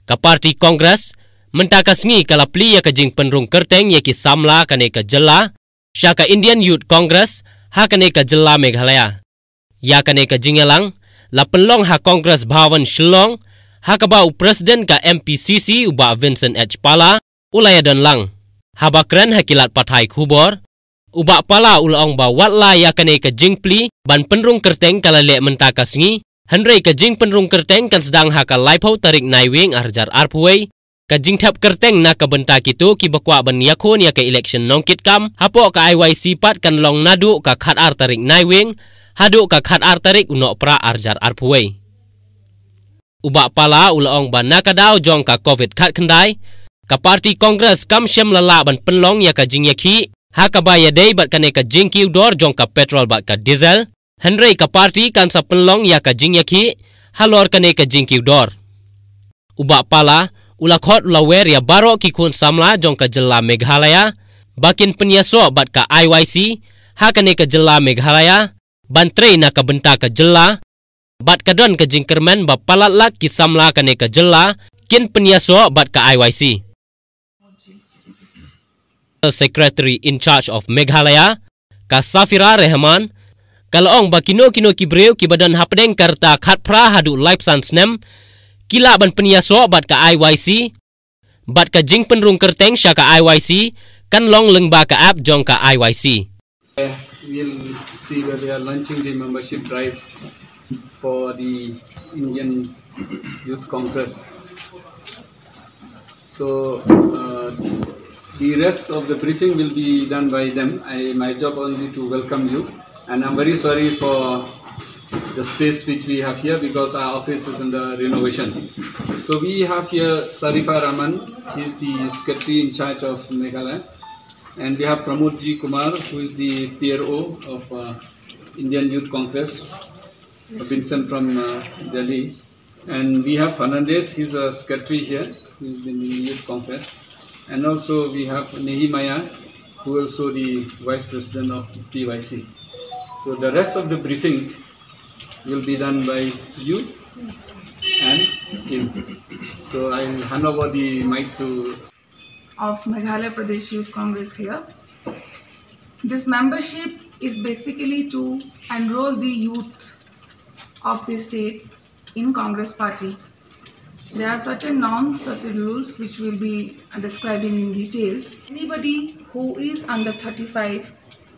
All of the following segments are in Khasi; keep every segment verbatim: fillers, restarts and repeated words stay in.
Ka party Congress mynta ka sngi ka la plie ïa ka jingpynrung kyrteng ïa ki samla kane ka jylla sha ka Indian Youth Congress ha kane ka jylla Meghalaya. Ïa kane ka jingïalang la pynlong ha Congress Bhawan Shillong, ha kaba u President ka M P C C u Bah Vincent H Pala u la ïadon lang. Haba kren ha ki lad pathai khubor, u Bah Pala u la ong ba wat la ïa kane ka jingplie ban pynrung kyrteng ka la leh mynta ka sngi, hynrei ka jingpynrung kyrteng kan sdang ha ka laiphew tarik Naiwieng arhajar arphew wei. Ka jingthep kyrteng na ka bynta kito kiba kwah ban ïakhun ïa ka election nongkitkam hapoh ka I Y C pat kan long naduh ka khatar tarik Naiwieng haduh ka khatar tarik u Nohprah arhajar arphew wei. U Bah Pala u la ong ba na ka daw jong ka Covid khatkhyndai, ka party Congress kam shym la lah ban pynlong ïa ka jingïakhih ha kaba ïadei bad kane ka jingkiew dor jong ka petrol bad ka diesel, hynrei ka party kan sa pynlong ïa ka jingïakhih halor kane ka jingkiew dor. U Bah Pala u la khot u la wer ïa baroh ki khun samla jong ka jylla Meghalaya ba kin pynïasoh bad ka I Y C ha kane ka jylla Meghalaya ban trei na ka bynta ka jylla, bad ka don ka jingkyrmen ba palat lak ki samla kane ka jylla kin pynïasoh bad ka I Y C. Secretary in charge of Meghalaya, ka Safira Rehman, ka la ong ba kino kino ki briew kiba don hapdeng ka rta khatphra haduh laiphew san snem ki lah ban pynïasoh bad ka I Y C, bad ka jingpynrung kyrteng sha ka I Y C kan long lyngba ka app jong ka I Y C. We'll see where they are launching the membership drive for the Indian Youth Congress. So uh, the rest of the briefing will be done by them. I, my job only to welcome you, and I'm very sorry for the space which we have here because our office is under renovation. So we have here Sarifa Rahman. She is the secretary in charge of Meghalaya, and we have Pramod G Kumar, who is the P R O of uh, Indian Youth Congress, Vincent from uh, Delhi. And we have Fernandez, he's a secretary here, he's been in the Youth Congress. And also we have Nehemiah, who also the vice president of P Y C. So the rest of the briefing will be done by you and him. So I'll hand over the mic to of Meghalaya Pradesh Youth Congress here. This membership is basically to enroll the youth of the state in Congress party. There are certain norms, certain rules which we'll be describing in details. Anybody who is under thirty-five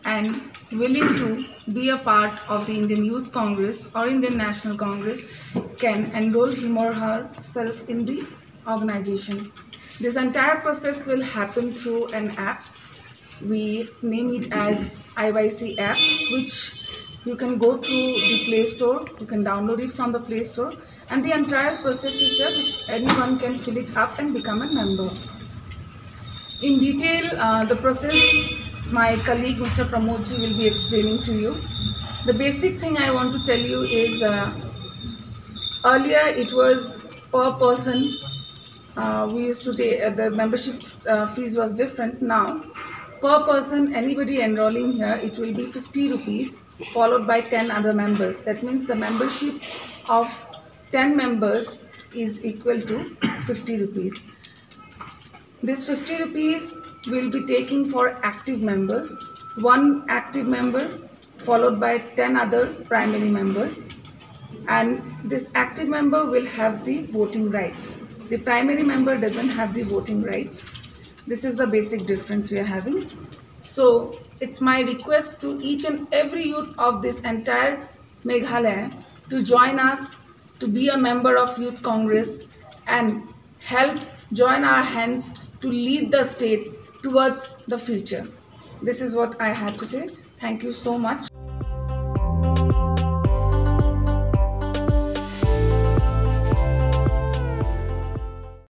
and willing to be a part of the Indian Youth Congress or Indian National Congress can enroll him or herself in the organization. This entire process will happen through an app. We name it as I Y C app, which you can go through the Play Store. You can download it from the Play Store, and the entire process is there, which anyone can fill it up and become a member. In detail, uh, the process my colleague Mister Pramodji will be explaining to you. The basic thing I want to tell you is uh, earlier it was per person. Uh, we used to take uh, the membership uh, fees was different. Now, per person, anybody enrolling here, it will be fifty rupees followed by ten other members. That means the membership of ten members is equal to fifty rupees. This fifty rupees will be taking for active members, one active member followed by ten other primary members, and this active member will have the voting rights. The primary member doesn't have the voting rights. This is the basic difference we are having. So it's my request to each and every youth of this entire Meghalaya to join us, to be a member of Youth Congress and help join our hands to lead the state towards the future. This is what I had to say. Thank you so much.